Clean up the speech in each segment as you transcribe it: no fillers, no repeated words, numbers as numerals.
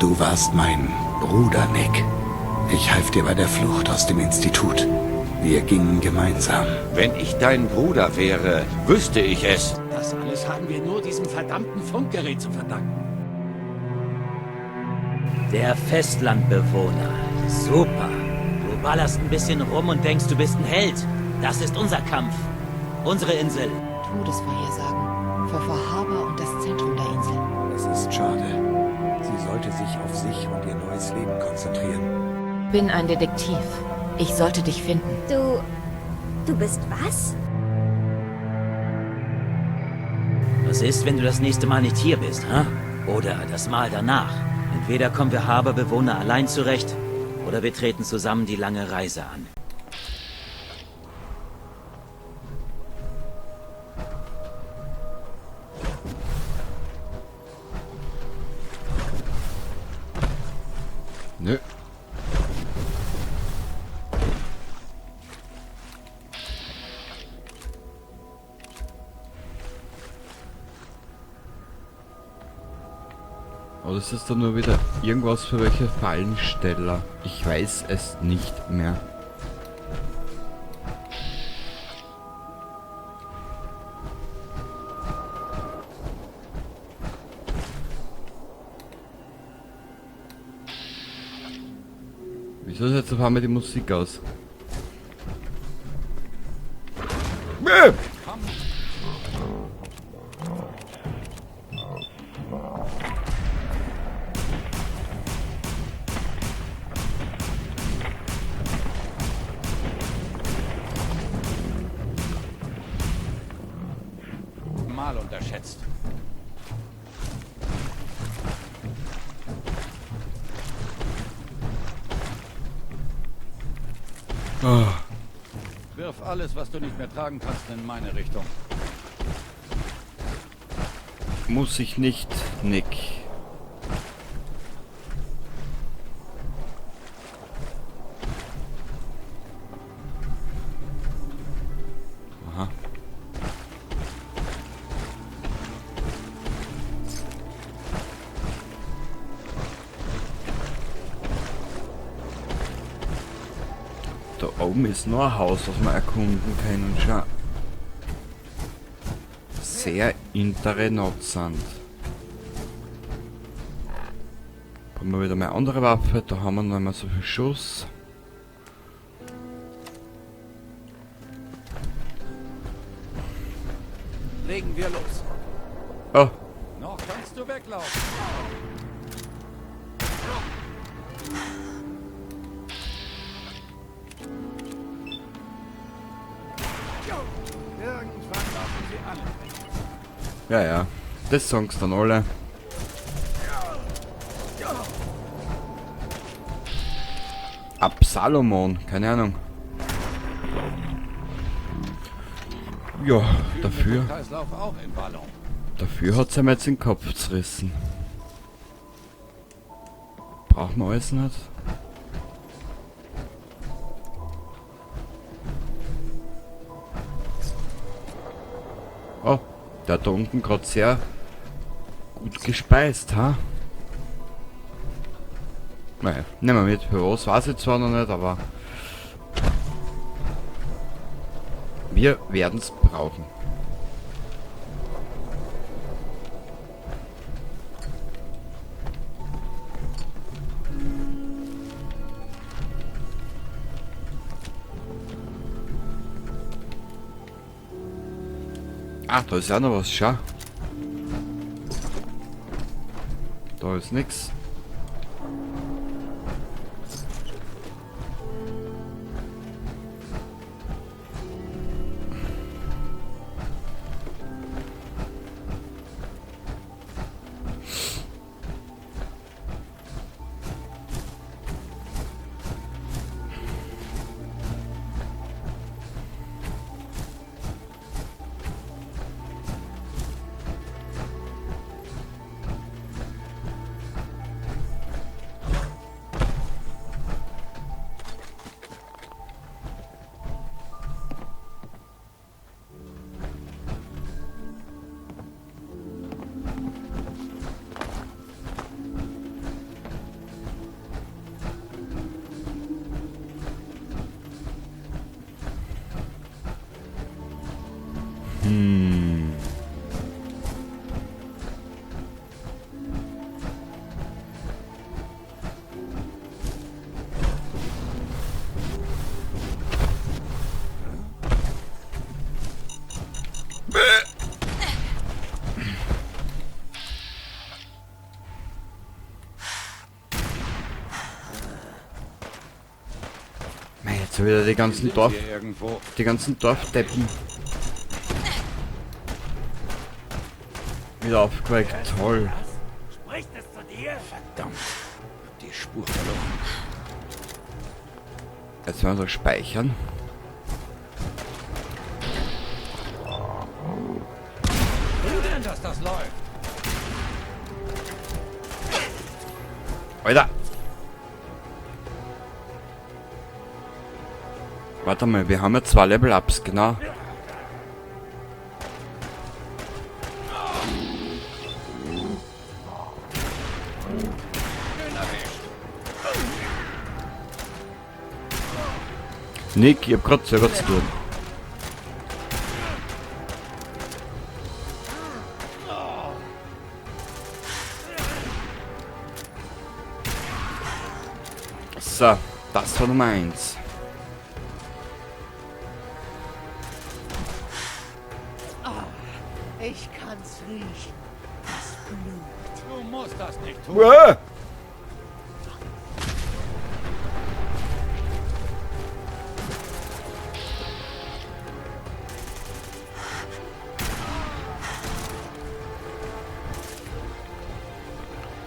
Du warst mein Bruder, Nick. Ich half dir bei der Flucht aus dem Institut. Wir gingen gemeinsam. Wenn ich dein Bruder wäre, wüsste ich es. Das alles haben wir nur diesem verdammten Funkgerät zu verdanken. Der Festlandbewohner. Super. Du ballerst ein bisschen rum und denkst, du bist ein Held. Das ist unser Kampf. Unsere Insel. Todesvorhersagen. Für Far Harbor und das Zentrum der Insel. Es ist schade. Sie sollte sich auf sich und ihr neues Leben konzentrieren. Bin ein Detektiv. Ich sollte dich finden. Du bist was? Was ist, wenn du das nächste Mal nicht hier bist, hä? Oder das Mal danach? Entweder kommen wir Harbor-Bewohner allein zurecht, oder wir treten zusammen die lange Reise an. Nö. Oder ist das dann nur wieder irgendwas für welche Fallensteller? Ich weiß es nicht mehr. Wieso ist jetzt auf einmal die Musik aus? Bäh! Mal unterschätzt. Oh. Wirf alles, was du nicht mehr tragen kannst, in meine Richtung. Muss ich nicht, Nick. Aha. Da oben ist noch ein Haus, was wir erkunden können. Schau. Sehr interessant. Brauchen wir wieder mal andere Waffe. Da haben wir noch einmal so viel Schuss. Legen wir los. Oh. Noch kannst du weglaufen. Irgendwann laufen sie alle weg. Ja, ja. Das sagen's dann alle. Absalomon, keine Ahnung. Ja, dafür. Kreislauf auch in Ballon. Dafür hat's ihm jetzt den Kopf zerrissen. Brauchen wir alles nicht. Oh, der hat da unten grad sehr gut gespeist, ha? Naja, nehmen wir mit. Für was weiß ich zwar noch nicht, aber wir werden's brauchen. Ah, da ist ja noch was, schau. Da ist nix. Jetzt wieder die ganzen Sind hier irgendwo. Die ganzen Dorfdeppen wieder aufgeweckt. Toll. Spricht es zu dir? Verdammt. Hab die Spur verloren. Jetzt werden wir so speichern. Wie denn, dass das läuft? Alter! Warte mal, wir haben ja 2 Level-Ups, genau. Nick, ich hab grad selber zu tun. So, das war Nummer 1. Oh, ich kann's riechen. Das Blut. Du musst das nicht tun. Uah!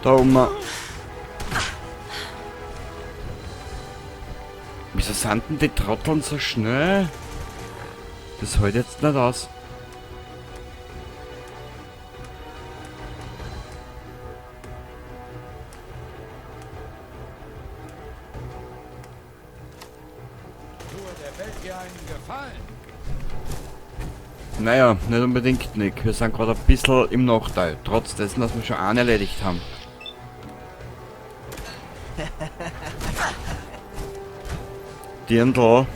Da oben. Wieso sind denn die Trotteln so schnell? Das hält jetzt nicht aus. Tue der Welt hier einen Gefallen. Naja, nicht unbedingt, Nick. Wir sind gerade ein bisschen im Nachteil. Trotz dessen, dass wir schon einen erledigt haben. Dirndl.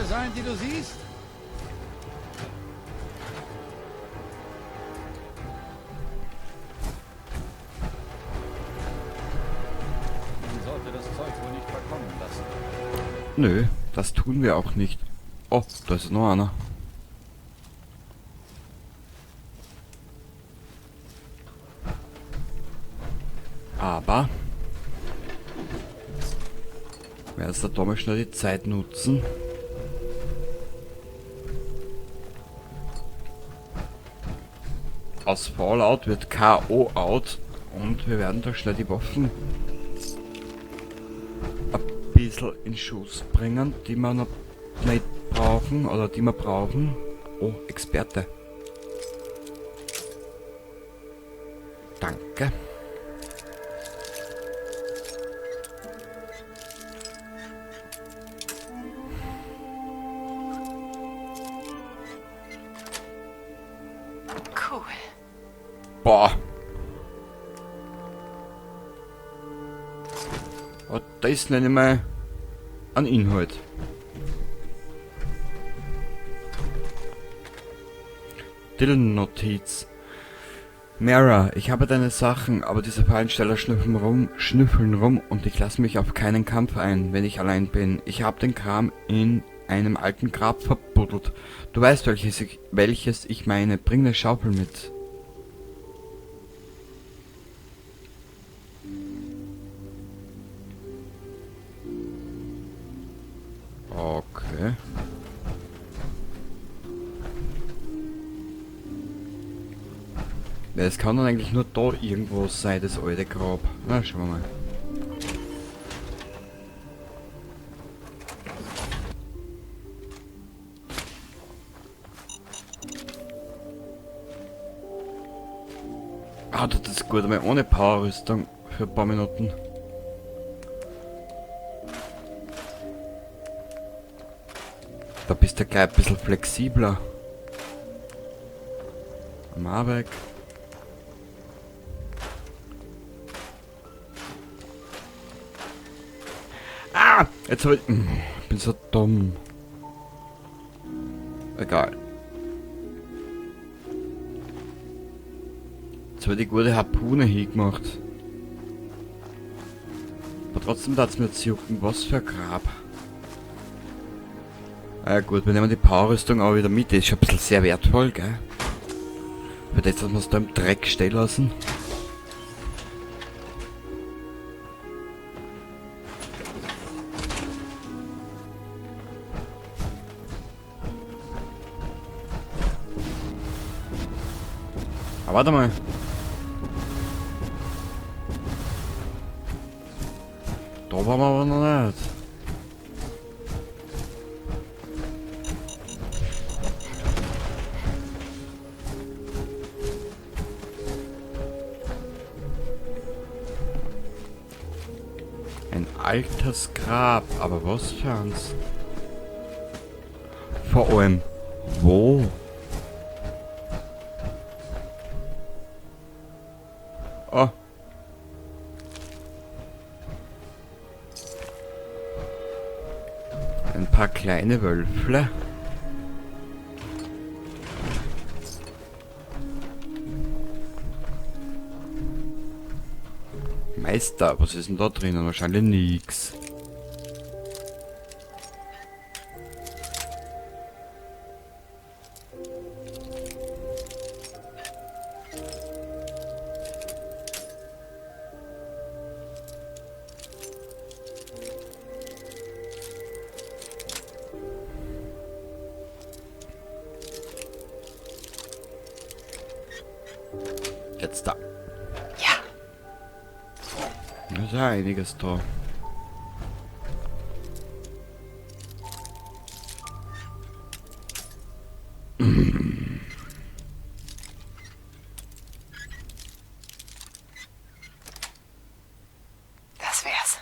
Sein, die du siehst? Man sollte das Zeug wohl nicht verkommen lassen. Nö, das tun wir auch nicht. Oh, da ist noch einer. Aber werde jetzt da mal schnell die Zeit nutzen. Aus Fallout wird K O out und wir werden da schnell die Waffen ein bisschen in Schuss bringen, die wir noch nicht brauchen oder die wir brauchen. Oh, Experte. Danke. Cool. Boah. Oh, das nenne ich mal an Inhalt. Dylan-Notiz. Mara, ich habe deine Sachen, aber diese Fallensteller schnüffeln rum und ich lasse mich auf keinen Kampf ein, wenn ich allein bin. Ich habe den Kram in einem alten Grab verbuddelt. Du weißt, welches ich meine. Bring eine Schaufel mit. Okay. Ja, es kann dann eigentlich nur da irgendwo sein, das alte Grab. Na, schauen wir mal. Ah, das ist gut, aber ohne Powerrüstung für ein paar Minuten. Da bist du gleich ein bisschen flexibler. Marbeck. Ah! Jetzt hab ich... Ich bin so dumm. Egal. Jetzt hab ich die gute Harpune hingemacht. Aber trotzdem tat's mir jetzt jucken. Was für ein Grab. Ah gut, wir nehmen die Powerrüstung auch wieder mit. Die ist schon ein bisschen sehr wertvoll, gell? Für das, dass wir es da im Dreck stehen lassen. Aber warte mal. Da waren wir aber noch nicht. Ein altes Grab, aber was für eins? Vor allem, wo? Oh. Ein paar kleine Wölfle. Meister, was ist denn da drinnen? Wahrscheinlich nix. Jetzt da. Ja. Da ist ja einiges da. Das wär's.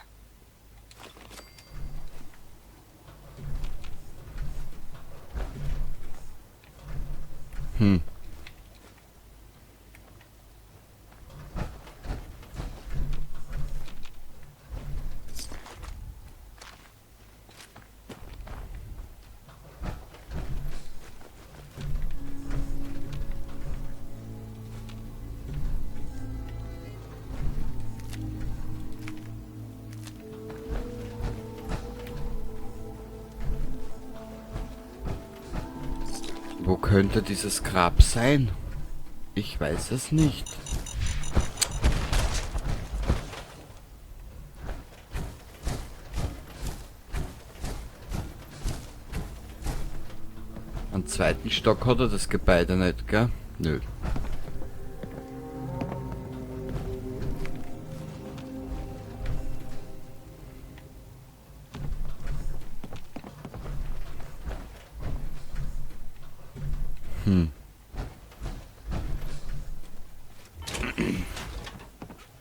Wo könnte dieses Grab sein? Ich weiß es nicht. Am zweiten Stock hat er das Gebäude nicht, gell? Nö.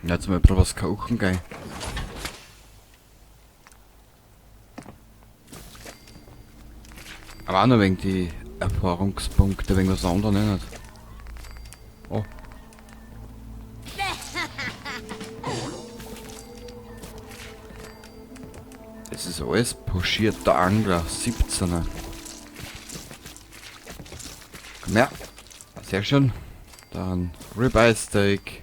Jetzt mal ein bisschen was kochen, gell? Aber auch noch wegen die Erfahrungspunkte, wegen was anderes nicht. Oh. Das ist alles pochierter Angler, 17er. Komm her. Sehr schön. Dann Ribeye Steak.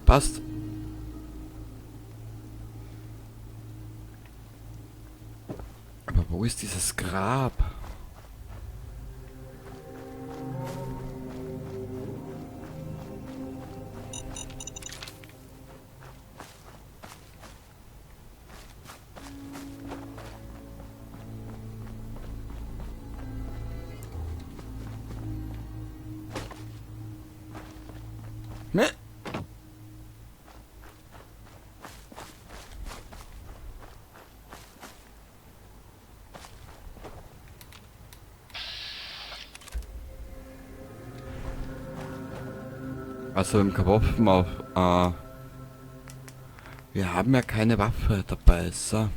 Passt. Aber wo ist dieses Grab? Ne? Also im Waffen auf. Wir haben ja keine Waffe dabei, so.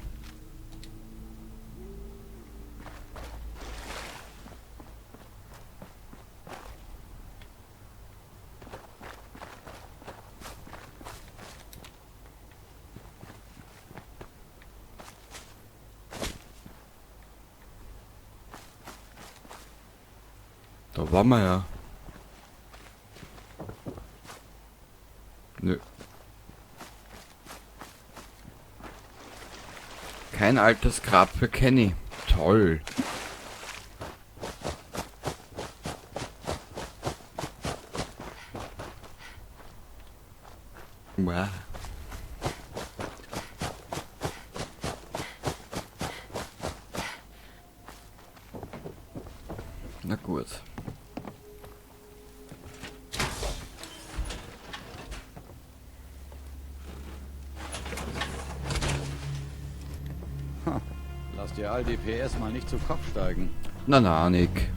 Da waren wir ja. Nö. Kein altes Grab für Kenny. Toll. Wow. Na gut. Lass dir all die PS mal nicht zu Kopf steigen. Na na, Nick.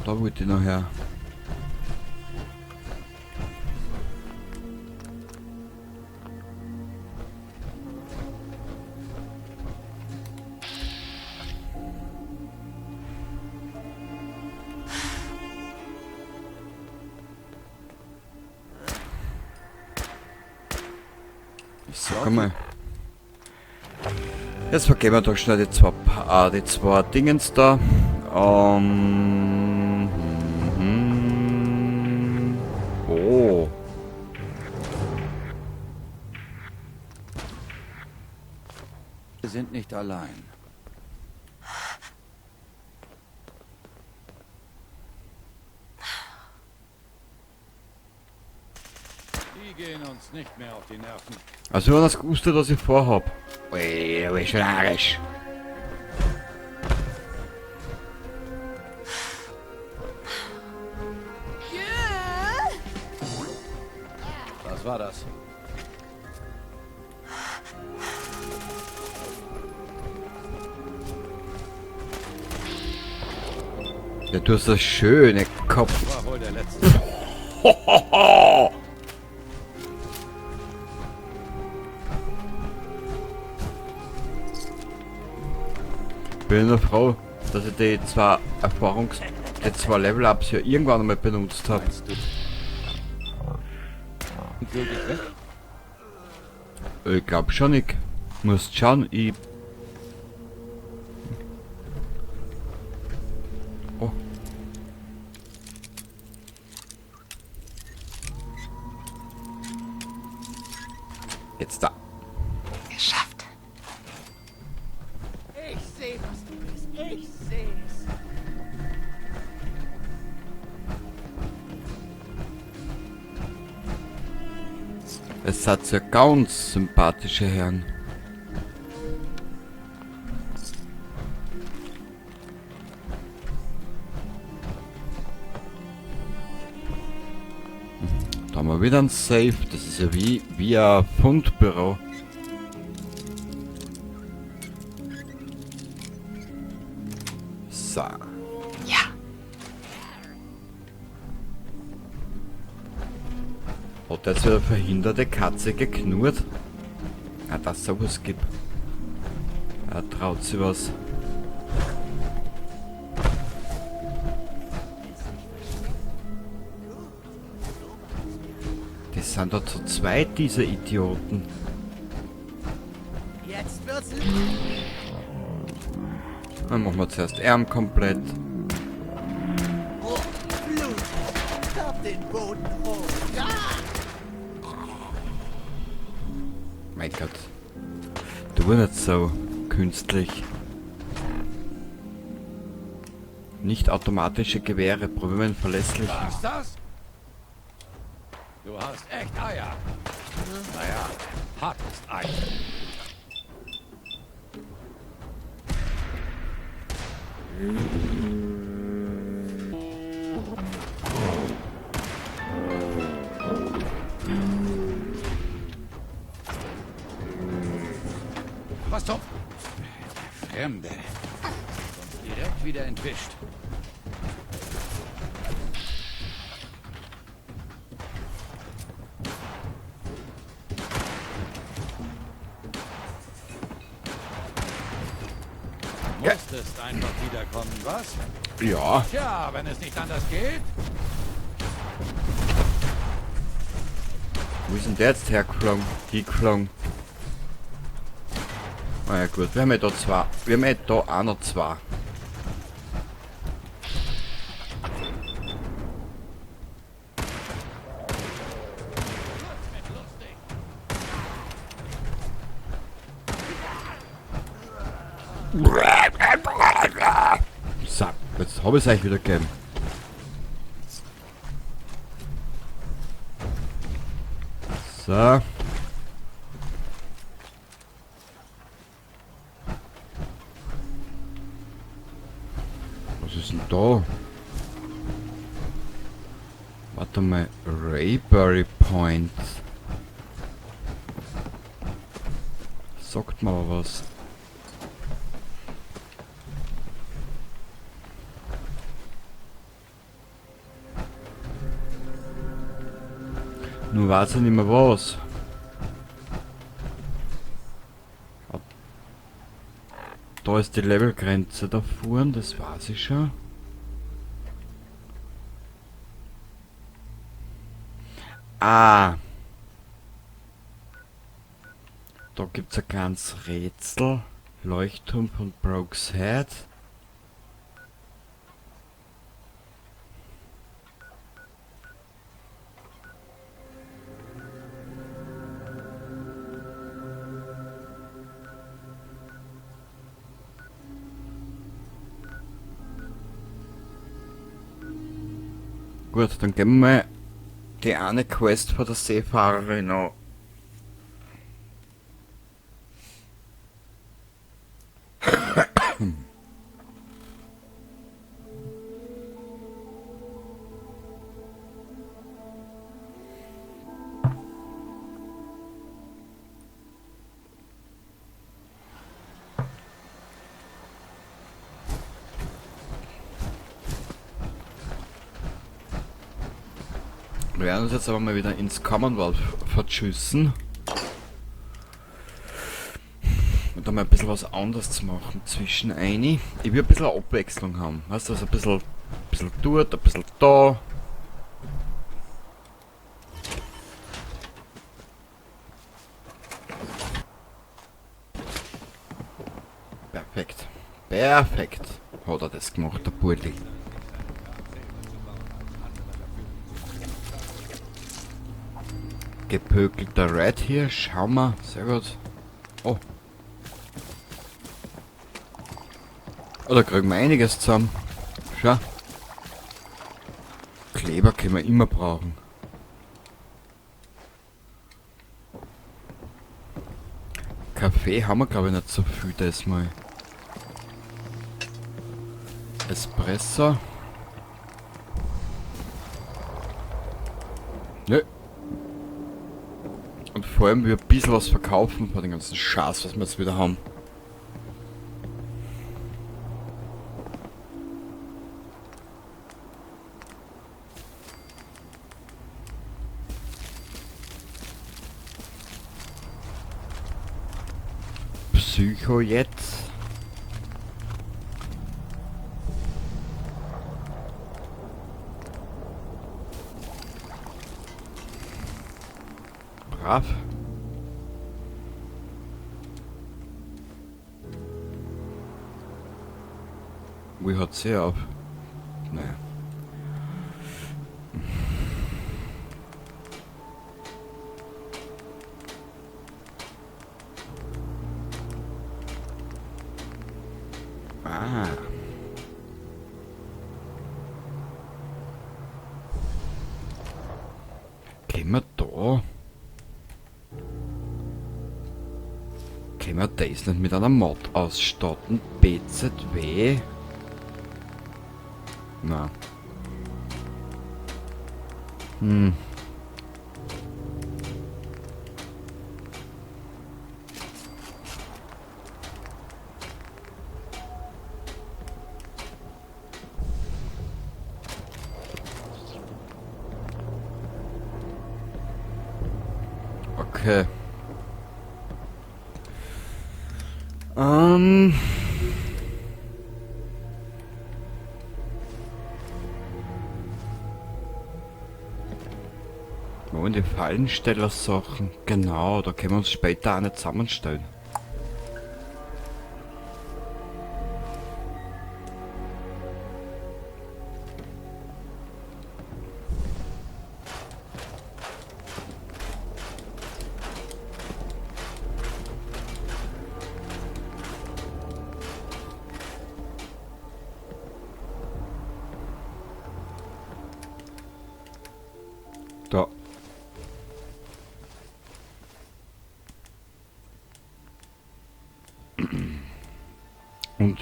Da wollte ich noch her. Ich sag mal. Jetzt vergeben wir doch schnell die zwei Dingens da. Oh. Wir sind nicht allein. Die gehen uns nicht mehr auf die Nerven. Also wenn das gewusst hat, was ich vorhab. Ui, du bist schon arisch. Was war das? Ja, du hast das schöne Kopf. War wohl der letzte. Hohoho! Bin eine Frau, dass ich die zwei Erfahrungs-, die zwei Level-Ups ja irgendwann einmal benutzt hab. Ich glaub schon, ich muss schauen, ich... Oh. Jetzt da. Geschafft. Ich seh, was du bist. Ich seh's. Es hat ja ganz sympathische Herren. Da haben wir wieder ein Safe. Das ist ja wie ein Fundbüro. So. Ja. Hat jetzt wieder verhinderte Katze geknurrt? Ah, dass es sowas gibt. Er traut sich was. Die sind da zu zweit, diese Idioten. Jetzt wird's Dann machen wir zuerst Arm komplett. Oh, Blut. Färb den Boden rot. Ja! Mein Gott. Du nicht so künstlich. Nicht automatische Gewehre, probieren wir einen verlässlichen. Was ist das? Du hast echt Eier. Naja, hartes Ei. Was zum... Fremde. Sonst direkt wieder entwischt. Ja. Musstest einfach wiederkommen, was? Ja. Tja, wenn es nicht anders geht. Wo ist denn der jetzt hergeflogen? Hingeflogen? Ah ja gut, wir haben ja da zwei. Wir haben ja da auch noch zwei. So, jetzt hab ich's euch wieder gegeben. So. Was ist denn da? Warte mal, Rayberry Point. Sagt mal was. Nur weiß ich nicht mehr was. Da ist die Levelgrenze da vorne, das weiß ich schon. Ah. Da gibt's ein kleines Rätsel. Leuchtturm von Broke's Head. Gut, dann gehen wir mal die eine Quest von der Seefahrerin an. Wir werden uns jetzt aber mal wieder ins Commonwealth verschüssen. Und da mal ein bisschen was anderes zu machen zwischen eini. Ich will ein bisschen Abwechslung haben. Weißt du, also ein bisschen dort, ein bisschen da. Perfekt. Perfekt. Hat er das gemacht, der Burli. Gepökelter Red hier, schau mal, sehr gut. Oh. Oh, da kriegen wir einiges zusammen. Schau. Kleber können wir immer brauchen. Kaffee haben wir, glaub ich, nicht so viel diesmal. Espresso. Nö. Und vor allem wir ein bisschen was verkaufen von den ganzen Scheiß, was wir jetzt wieder haben. Psycho jetzt. Brav. Wie hat sie auf? Naja. Ah. Gehen wir da? Können wir das nicht mit einer Mod ausstatten? BZW? Na. Okay. Wo die Fallensteller-Sachen? Genau, da können wir uns später auch nicht zusammenstellen.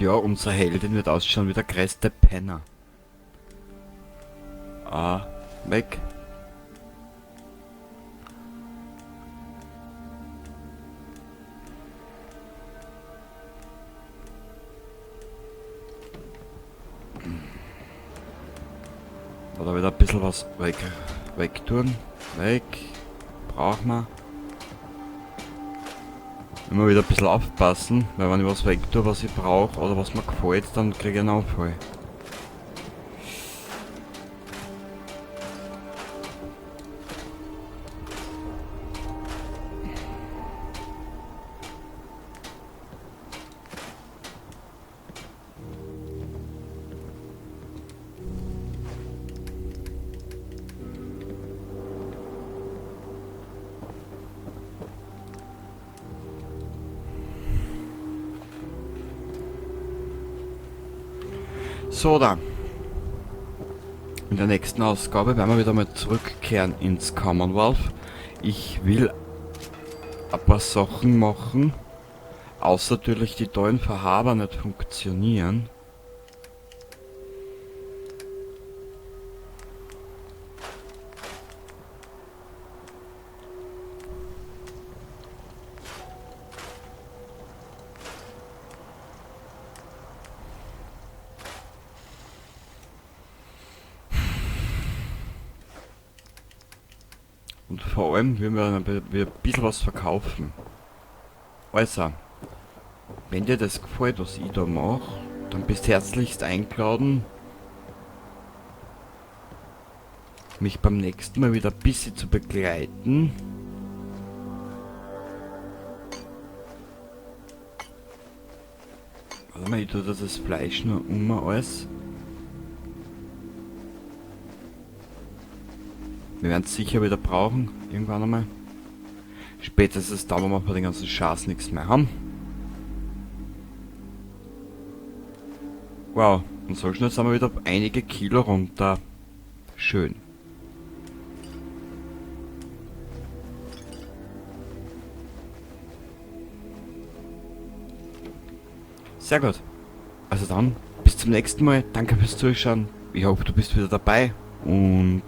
ja, unsere Heldin wird ausschauen wie der größte Penner. Ah, weg. Oder wieder ein bisschen was weg tun. Weg. Brauchen wir. Immer wieder ein bisschen aufpassen, weil wenn ich was weg tue, was ich brauche oder was mir gefällt, dann kriege ich einen Anfall. So, da. In der nächsten Ausgabe werden wir wieder mal zurückkehren ins Commonwealth. Ich will ein paar Sachen machen, außer natürlich die tollen Verhaber nicht funktionieren. Und vor allem werden wir ein bisschen was verkaufen. Also, wenn dir das gefällt, was ich da mach, dann bist du herzlichst eingeladen, mich beim nächsten Mal wieder ein bisschen zu begleiten. Warte mal, ich tue das Fleisch nur um alles. Wir werden es sicher wieder brauchen, irgendwann einmal. Spätestens da, wo wir bei den ganzen Schaß nichts mehr haben. Wow, und so schnell sind wir wieder einige Kilo runter. Schön. Sehr gut. Also dann, bis zum nächsten Mal. Danke fürs Zuschauen. Ich hoffe, du bist wieder dabei. Und